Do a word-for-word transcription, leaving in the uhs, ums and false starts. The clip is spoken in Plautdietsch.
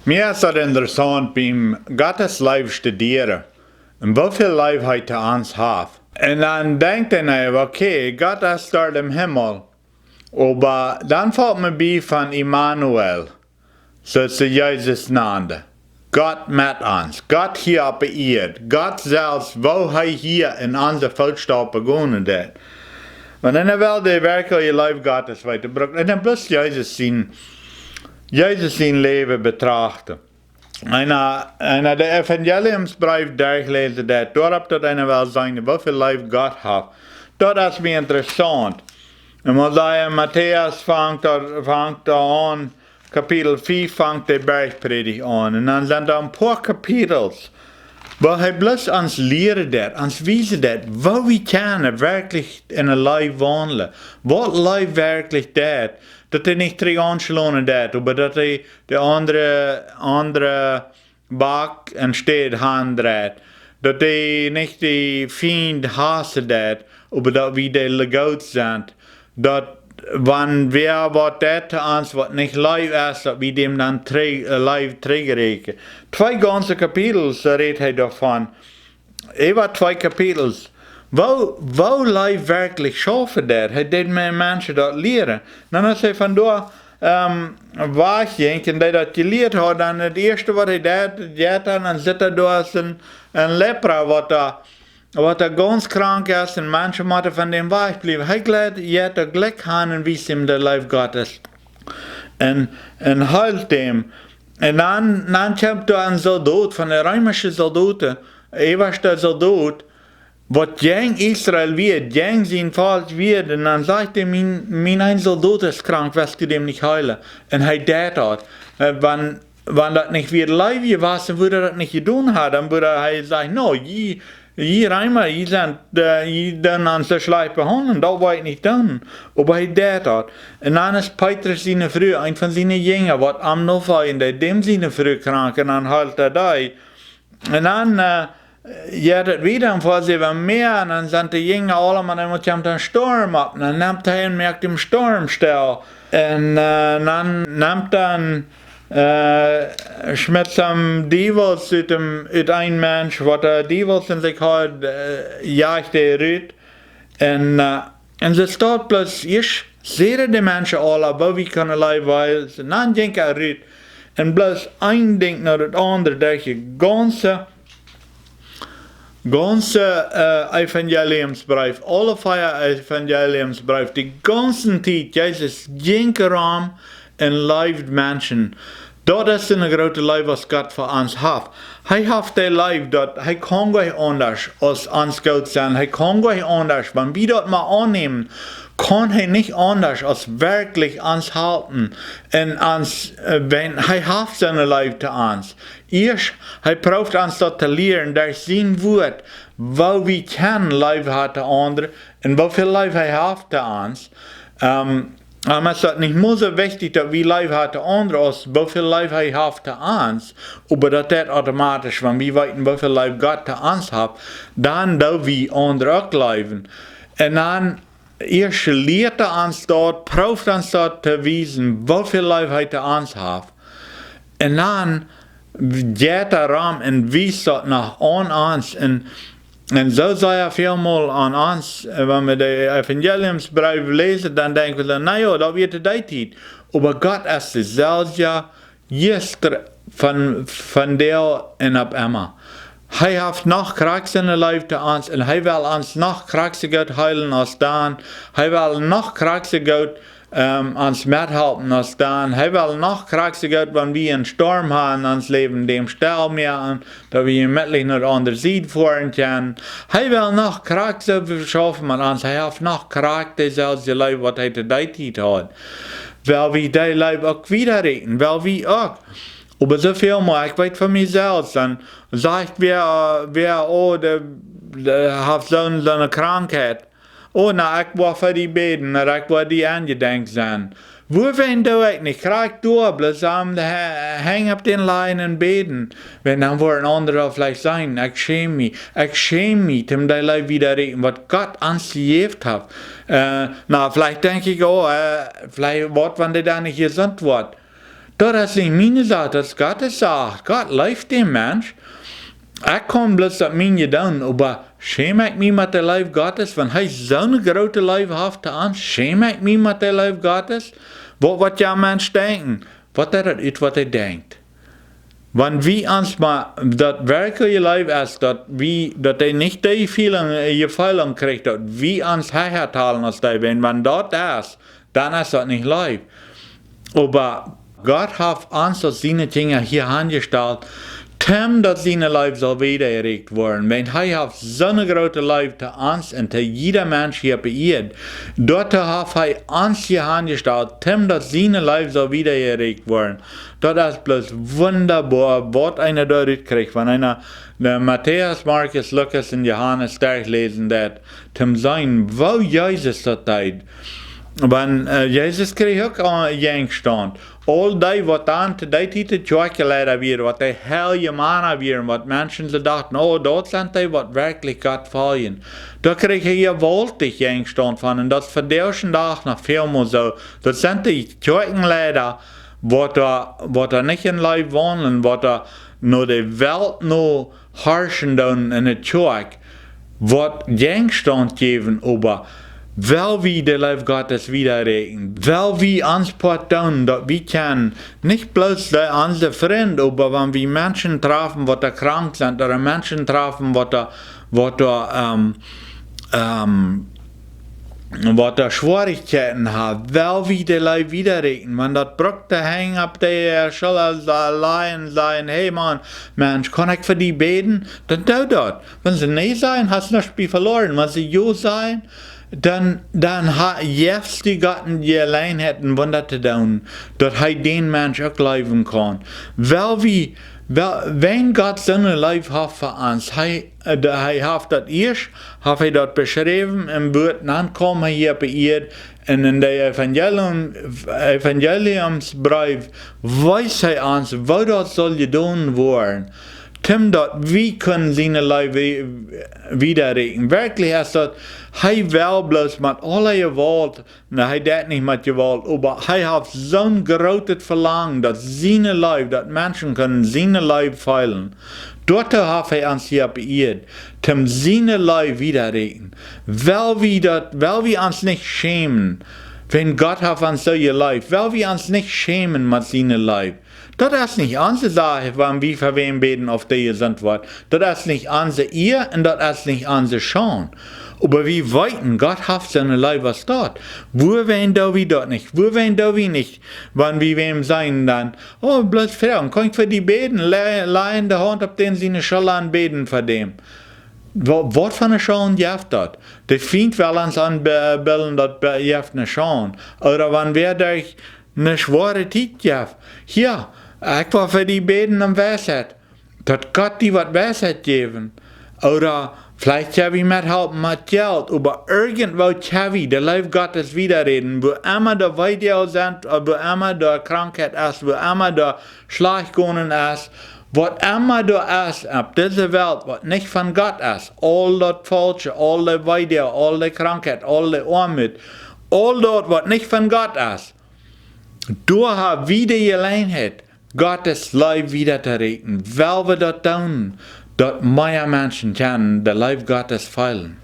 Mie es daut interessaunt, biem Gott siene Leew studieren un woo väl Leew hee to ons haft. Un dan denkjt eena, okay, Gott es doa em Himmel. Oba dan felt mie bie von Immanuel, soo aus see Jesus nanden. Gott met ons, Gott hia opp de Ieed, Gott selfst, woo hee hia en onse Footstaupen gonen deed. Wan eena well de werkjliche Leew Gottes weeten, brukt eena bloos Jesus sien, Jesus sien Läwen betrachten. Eena, eena de Evangeliumsbreef derchläsen deed, doaropp daut eena well seenen, woo väl Leew Gott haft. Daut es mie interessaunt. Un wie sajen, Matäus fangt doa, fangt doa aun, Kapitel fief fangt de Bergpredigt aun. Un dan sent doa een poa Kapitels, wua hee bloos ons lieren deed, ons wiesen deed, woo wie kjennen werkjlich en de Leew waundlen. Waut Leew werkjlich deed, daut hee nich trigj aunschlonen deed, oba daut hee de aundre, aundre Bak enne Städ haundreit. Daut hee nich de Fiend hausen deed, oba daut wie dee goot sent. Daut wan wäa waut deit to ons, waut nich leew es, daut wie däm dan trigj, äh, Leew trigjräakjnen. Twee gaunze Kapitels, äh, rät hee doavon. Äwa twee Kapitels. Woo, woo Leew werkjlich schaufen deed. Hee deed mea Menschen daut lieren. Dan aus hee von doa, ähm, wajchjinkj un dee daut jelieet haud, dan daut ieeschte waut hee deed, jeit dan un sitt hee doa aus een, een Lepra, waut doa, waut doa gaunz krank es un Menschen motten von däm wajchbliewen. Hee jeit, jeit doa jlikj han un wiest am de Leew Gottes. Un, un heelt däm. Un dan, dan kjemt doa een Soldot von de reemische Soldoten, äwaschte Soldot, waut jäajen Israel wia, jäajen sien Volkj wia, un dan sajcht hee: "Mien, mien een Soldot es krank, west du däm nich heelen?" Un hee deed daut. Äh, wan, wan daut nich wia Leew jewast, dan wudd hee daut nich jedonen haben, dan wudd hee sajen: "No, jie, jie Reema, jie sent, äh, jie doonen ons soo schlajcht behaundlen, daut well ekj nich doonen." Oba hee deed daut. Un dan es Petrus siene Fru, een von siene Jinja, waut am nofoljen deed, däm siene Fru krank, un dan heelt hee dee. Un dan, äh, jeit et wieda un fa see wia mea, un dan sent de Jinja aula, oba dan kjemt een Storm opp, un dan nemt hee un moakt dän Storm stell. Un, äh, dan nemt hee, äh, schmitt hee Diewels ut däm, ut een Mensch, waut, äh, Diewels en sikj haud, äh, jajcht hee rut. Un, äh, un see staut bloos, ieescht säden de Menschen aula, woo wie kjennen Leew wiesen, un dan jinkj hee rut. Un bloos een Dinkj no daut aundre, daut de gaunze, gaunze, äh, Evangeliumsbreef, aule vea Evangeliumsbreef, de gaunze Tiet, Jesus jinkj rom un leewd Menschen. Daut es eene groote Leew, waut Gott fa ons haft. Hee haft de Leew, daut hee kaun goanich aundasch aus ons goot sennen. Hee kaun goanich aundasch. Wan wie daut mau aunnämen, kaun hee nich aundasch aus werkjlich ons halpen. Un ons, äh, wan hee haft siene Leew to ons. Ieescht, hee prooft ons daut to lieren derch sien Wort, woo wie kjennen Leew haben to aundre un woo väl Leew hee haft to ons. Ähm, Am es daut nich mea soo wichtich, daut wie Leew haben to aundre, aus woo väl Leew hee haft to ons. Oba daut jeit automatisch, wan wie weeten, woo väl Leew Gott to ons haft, dan doo wie aundre uk leewen. Un dan ieescht lieet hee ons daut, prooft ons daut to wiesen, woo väl Leew hee to ons haft. Un dan jeit hee rom un wiest daut noch aun ons. Un, un soo sea väl mol aun ons, äh, wan wie de Evangeliumsbreef läsen, dan denkj wie dan: "Na jo, daut wia to dee Tiet." Oba Gott es deselwja jistren, von, vondoag un opp emma. Hee haft noch krakjt siene Leew to ons un hee well ons noch krakjt soo goot heelen aus dan. Hee well noch krakjt soo goot, ähm, ons methalpen aus dan. Hee well noch krakjt soo goot, wan wie een Storm haben en ons Läwen, däm stell moaken, daut wie jemeetlich no de aundre Sied foaren kjennen. Hee well noch krakjt soo schaufen met ons. Hee haft noch krakjt deselwje Leew, waut hee to dee Tiet haud. Well wie dee Leew uk wieda räakjnen, well wie uk. Oba soo väl mol, ekj weet von mie selfst, dan sajcht wäa, wäa, oh, dee, dee haft soon, soone Krankheit. Oh, na, ekj woa fa die bäden, ooda ekj woa die aunjedenkjt sennen. Wuarom doo ekj nich? Krakjt doa, bloos aum de He-, Henj opp dän lajen un bäden. Wan dan woaren aundre veleicht sajen: "Ekj schäm mie, ekj schäm mie, om dee Leew wieda to räakjnen, waut Gott ons jejäft haft." Äh, na, veleicht denkj ekj: "Oh, äh, veleicht woat, wan dee dan nich jesunt woat." Daut es nich miene Sach, daut es Gott siene Sach. Gott leeft dän Mensch. Ekj kaun bloos daut miene doonen, oba schäm ekj mie met de Leew Gottes, wan hee soone groote Leew haft to ons? Schäm ekj mie met de Leew Gottes? Waut, waut woat een Mensch denkjen? Waut deit daut ut, waut hee denkjt? Wan wie ons mau daut werkjlich Leew es, daut wie, daut hee nich dee Feeling, äh, Jefeelen kjricht, daut wie ons hecha talen aus dee, wan, wan daut es, dan es daut nich Leew. Oba Gott haft ons aus siene Kjinja hia aunjestalt, toom daut siene Leew saul wiedajerakjt woaren. Wan hee haft soone groote Leew to ons un to jieda Mensch hia opp de Ieed, doatoo haft hee ons hia aunjestalt, toom daut siene Leew saul wiedajerakjt woaren. Daut es bloos wundaboa, waut eena doa rut kjricht, wan eena de Matäus, Markus, Lukas un Johanes derchläsen deit, toom seenen, woo Jesus daut deed. Wan, äh, Jesus kjrieech uk aun Jäajastaunt. Aul dee, waut dan to dee Tiet de Kjoakjenleida wieren, waut dee heilje Mana wieren, waut Menschen soo dochten, oh, daut sent dee, waut werkjlich Gott foljen. Doa kjrieech hee jewaultich Jäajastaunt von. Un daut es vondoag dän Dach noch väl mea soo. Daut sent dee Kjoakjenleida, waut doa, waut doa nich en Leew wonen, waut doa no de Welt no horchen doonen en de Kjoakj, waut Jäajastaunt jäwen, oba well wie de Leew Gottes wiedajerakjen, well wie ons Poat doonen, daut wie kjennen nich bloos de, onse Frind, oba wan wie Menschen trafen, waut doa krank sent, ooda Menschen trafen, waut doa, waut doa, ähm, ähm, waut doa Schwierichkjeiten haben, well wie de Leew wiedajerakjen. Wan daut brukt, de Henj opp de, äh, Schulla la-, lajen, sajen, hey Maun, Mensch, kaun ekj fa die bäden? Dan doo daut. Wan see nä sajen, hast nuscht bie veloaren. Wan see jo sajen, dan, dan ha-, jefst du Gott ne Jeläajenheit, een Wunda to doonen, daut hee dän Mensch uk leewen kaun. Well wie, well, wan Gott soone Leew haft fa ons, hee, äh, de, hee haft daut ieescht, haft hee daut beschräwen em Wort, dan kjeem hee hia opp de Ieed un en de Evangelium, Evangeliumsbreef wiest hee ons, woo daut saul jedonen woaren, toom daut wie kjennen siene Leew wie-, wiedajerakjen. Werkjlich es daut, hee well bloos met aule Jewault, nä, hee deit nich met Jewault, oba hee haft soon grootet Velangen, daut siene Leew, daut Menschen kjennen siene Leew feelen. Doatoo haft hee ons hia opp de Ieed, toom siene Leew wiedajerakjen. Well wie daut, well wie ons nich schämen, wan Gott haft ons soo jeleeft, well wie ons nich schämen met siene Leew. Daut es nich onse Sach, wan wie fa wäm bäden, auf dee jesunt woat. Daut es nich onse Ea un daut es nich onse Schaund. Oba wie weeten, Gott haft soone Leew aus daut. Wuarom doo wie daut nich? Wuarom doo wie nich, wan wie wäm seenen dan, oh, bloos froagen, kaun ekj fa die bäden? Laj-, lajen de Haunt opp dän siene Schulla un bäden fa däm. Wa-, waut fa ne Schaund jeft daut? De Fient well ons enbillen, daut be-, jeft ne Schaund. Ooda wan wäa derch ne schwoare Tiet jeft. Jo, ekj well fa die bäden om Weisheit. Daut Gott die waut Weisheit jäwen. Ooda veleicht kjenn wie methalpen met Jelt, oba irjentwoo kjenn wie de Leew Gottes wiedajeräden, wua emma de Weedoag sent, ooda wua emma de Krankheit es, wua emma de schlajcht gonen es, waut emma doa es opp dise Welt, waut nich von Gott es, aul daut Faulsche, aul de Weedoag, aul de Krankheit, aul de Oamoot, aul daut, waut nich von Gott es, doa ha wie de Jeläajenheit, Gottes Leew wiedajeräden. Well wie daut doonen, daut mea Menschen kjennen de Leew Gottes feelen.